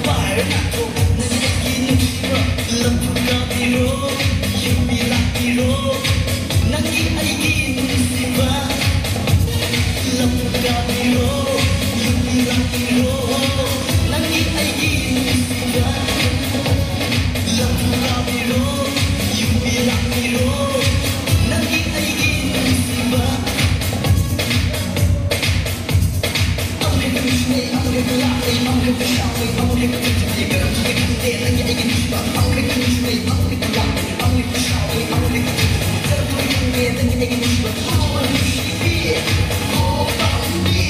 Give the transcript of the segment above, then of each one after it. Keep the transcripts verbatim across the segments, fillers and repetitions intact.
ꯅꯪꯒꯤ ꯑꯩꯒꯤ ꯅꯨꯡꯁꯤꯕ ꯂꯝ ꯀꯥꯕꯤꯔꯣ, ꯌꯨꯝꯕꯤ ꯂꯥꯛꯄꯤꯔꯣ, ꯅꯪꯒꯤ ꯑꯩꯒꯤ ꯅꯨꯡꯁꯤꯕ ꯂꯝ ꯀꯥꯕꯤꯔꯣ, ꯌꯨꯝꯕꯤ ꯂꯥꯛꯄꯤꯔꯣ, ꯅꯪꯒꯤ ꯑꯩꯒꯤ ꯅꯨꯡꯁꯤꯕ꯫ ꯑꯃꯨꯛ ꯍꯦꯛꯇ ꯅꯨꯡꯁꯤꯅꯩ, ꯑꯃꯨꯛ ꯍꯦꯛꯇ ꯂꯥꯛꯅꯩ, ꯑꯃꯨꯛ ꯍꯦꯛꯇ ꯁꯥꯎꯅꯩ, ꯑꯃꯨꯛ ꯍꯦꯛꯇ ꯊꯤꯖꯤꯜꯂꯤ, ꯀꯔꯝ ꯊꯤꯒꯦ ꯈꯪꯗꯦ, ꯅꯪꯒꯤ ꯑꯩꯒꯤ ꯅꯨꯡꯁꯤꯕ꯫ ꯑꯃꯨꯛ ꯍꯦꯛꯇ ꯅꯨꯡꯁꯤꯅꯩ, ꯑꯃꯨꯛ ꯍꯦꯛꯇ ꯂꯥꯛꯅꯩ, ꯑꯃꯨꯛ ꯍꯦꯛꯇ ꯁꯥꯎꯅꯩ, ꯑꯃꯨꯛ ꯍꯦꯛꯇ ꯊꯤꯖꯤꯜꯂꯤ, ꯀꯔꯝ ꯊꯤꯒꯦ ꯈꯪꯗꯦ, ꯅꯪꯒꯤ ꯑꯩꯒꯤ ꯅꯨꯡꯁꯤꯕ꯫ ꯑꯣ ꯅꯨꯡꯁꯤꯕꯤ, ꯑꯣ ꯄꯥꯝꯕꯤ꯫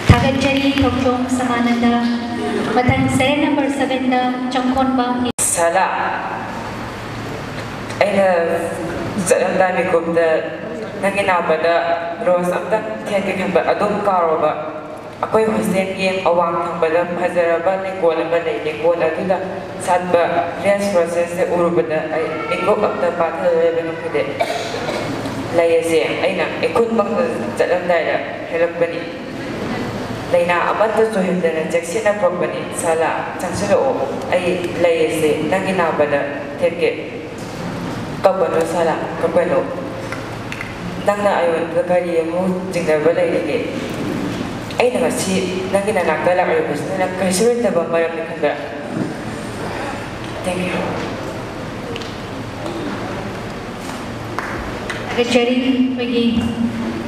ꯊꯥꯒꯠꯆꯔꯤ ꯊꯧꯆꯣꯝ ꯁꯃꯥꯅꯟꯗ꯫ ꯃꯊꯪ serial number sevenꯗ ꯆꯪꯈꯣꯟꯕ꯫ ꯁꯥꯂꯥ, ꯑꯩꯅ ꯆꯠꯂꯝꯗꯥꯏ ꯃꯤꯀꯨꯞꯇ ꯅꯪꯒꯤ ꯅꯥꯕꯗ rose ꯑꯝꯇꯪ ꯊꯦꯠꯀꯦ ꯈꯟꯕ, ꯑꯗꯨꯝ ꯀꯥꯎꯔꯕ꯫ ꯑꯩꯈꯣꯏ hostelꯒꯤ ꯑꯋꯥꯡ ꯊꯪꯕꯗ ꯐꯖꯔꯕ ꯂꯩꯀꯣꯜ ꯑꯃ ꯂꯩ꯫ ꯂꯩꯀꯣꯜ ꯑꯗꯨꯗ ꯁꯥꯠꯄ red rosesꯁꯦ ꯎꯔꯨꯕꯗ ꯑꯩ ꯃꯤꯀꯨꯞ ꯑꯝꯇ ꯄꯥꯡꯊꯕ ꯉꯝꯈꯤꯗꯦ꯫ ꯂꯩ ꯑꯁꯦ ꯑꯩꯅ ꯏꯈꯨꯟ ꯃꯪꯗ ꯆꯠꯂꯝꯗꯥꯏꯗ ꯍꯦꯛꯂꯛꯄꯅꯤ꯫ ꯂꯥꯏꯅꯥ ꯑꯃꯠꯇꯁꯨ ꯍꯦꯟꯗꯅ ꯆꯦꯛꯁꯤꯟꯅ ꯄꯨꯔꯛꯄꯅꯤ꯫ ꯁꯥꯂꯥ, ꯆꯪꯁꯤꯜꯂꯛꯑꯣ꯫ ꯑꯩ ꯂꯩ ꯑꯁꯦ ꯅꯪꯒꯤ ꯅꯥꯕꯗ ꯊꯦꯠꯀꯦ꯫ ꯀꯞꯀꯅꯨ ꯁꯥꯂꯥ, ꯀꯞꯀꯅꯨ꯫ ꯅꯪꯅ ꯑꯩꯉꯣꯟꯗ ꯀꯔꯤ ꯑꯃꯨꯛ ꯆꯤꯡꯅꯕ ꯂꯩꯔꯤꯒꯦ? ꯑꯩꯅ ꯉꯁꯤ ꯅꯪꯒꯤ ꯅꯅꯥꯛꯇ ꯂꯥꯛꯂꯤꯕꯁꯤꯅ ꯅꯪ ꯀꯩꯁꯨ ꯂꯩꯇꯕ ꯃꯔꯝꯅꯤ ꯈꯟꯕ꯭ꯔꯥ? Thank you꯫ ꯊꯥꯒꯠꯆꯔꯤ꯫ ꯑꯩꯈꯣꯏꯒꯤ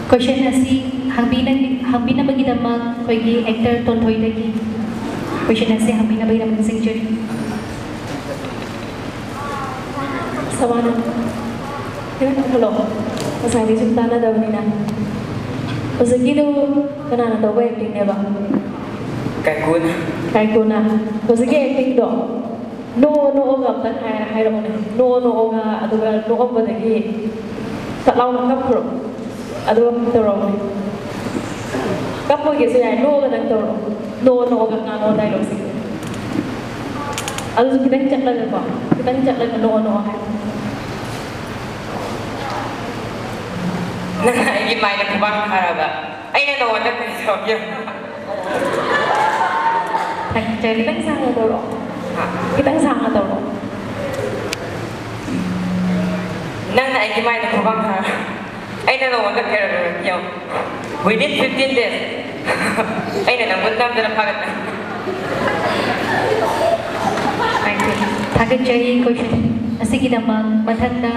ꯀꯣꯏꯁꯟ ꯑꯁꯤ ꯍꯪꯕꯤꯅ-, ꯍꯪꯕꯤꯅꯕꯒꯤꯗꯃꯛ ꯑꯩꯈꯣꯏꯒꯤ ꯑꯦꯛꯇꯔ ꯇꯣꯟꯊꯣꯏꯗꯒꯤ ꯀꯣꯏꯁꯟ ꯑꯁꯤ ꯍꯪꯕꯤꯅꯕꯒꯤꯗꯃꯛ ꯅꯤꯡꯁꯤꯡꯖꯔꯤ꯫ ꯁꯃꯥꯅ ꯈꯤꯇꯪ ꯍꯜꯂꯣ꯫ ꯉꯁꯥꯏꯗꯤ ꯁꯨꯝ ꯇꯥꯟꯅꯗꯕꯅꯤꯅ꯫ ꯍꯧꯖꯤꯛꯀꯤꯗꯨ ꯀꯅꯥꯅ ꯇꯧꯕ ꯑꯦꯛꯇꯤꯡꯅꯦꯕ? ꯀꯥꯏꯀꯨꯅ꯫ ꯀꯥꯏꯀꯨꯅ꯫ ꯍꯧꯖꯤꯛꯀꯤ ꯑꯦꯛꯇꯤꯡꯗꯣ ꯅꯣꯛꯑꯣ ꯅꯣꯛꯑꯣꯒ ꯑꯝꯇꯪ ꯍꯥꯏ-, ꯍꯥꯏꯔꯛꯑꯣꯅꯦ꯫ ꯅꯣꯛꯑꯣ ꯅꯣꯛꯑꯣꯒ, ꯑꯗꯨꯒ ꯅꯣꯛꯑꯝꯕꯗꯒꯤ ꯁꯠ ꯂꯥꯎꯅ ꯀꯞꯈ꯭ꯔꯣ꯫ ꯑꯗꯨꯒ ꯇꯧꯔꯛꯑꯣꯅꯦ꯫ ꯀꯞꯄꯣꯏꯒꯦꯁꯨ ꯌꯥꯏ, ꯅꯣꯛꯑꯒꯗꯪ ꯇꯧꯔꯛꯑꯣ꯫ ꯅꯣꯛꯑꯣ ꯅꯣꯛꯑꯣꯒ ꯉꯥꯡꯉꯣ ꯗꯥꯏꯂꯣꯛꯁꯦ꯫ ꯑꯗꯨꯁꯨ ꯈꯤꯇꯪ ꯆꯠꯂꯒꯀꯣ, ꯈꯤꯇꯪ ꯆꯠꯂꯒ ꯅꯣꯛꯑꯣ ꯅꯣꯛꯑꯣ ꯍꯥꯏ꯫ ꯅꯪꯅ ꯑꯩꯒꯤ ꯃꯥꯏꯗ ꯈꯨꯕꯥꯛ ꯊꯥꯔꯕ, ꯑꯩꯅ ꯅꯉꯣꯟꯗ ꯀꯔꯤ ꯇꯧꯔꯛꯀꯦ? ꯈꯤꯇꯪ ꯁꯥꯡꯅ ꯇꯧꯔꯛꯑꯣ꯫ ꯈꯤꯇꯪ ꯁꯥꯡꯅ ꯇꯧꯔꯛꯑꯣ꯫ ꯅꯪꯅ ꯑꯩꯒꯤ ꯃꯥꯏꯗ ꯈꯨꯕꯥꯛ ꯊꯥꯔꯕ, ꯑꯩꯅ ꯅꯉꯣꯟꯗ ꯀꯔꯤ ꯇꯧꯔꯛꯀꯦ? Within fifteen days ꯑꯩꯅ ꯅꯪꯕꯨ ꯅꯝꯗꯅ ꯐꯥꯒꯠꯀꯅꯤ꯫ ꯊꯥꯒꯠꯆꯔꯤ ꯀꯣꯏꯁꯟ ꯑꯁꯤꯒꯤꯗꯃꯛ꯫ ꯃꯊꯪꯗ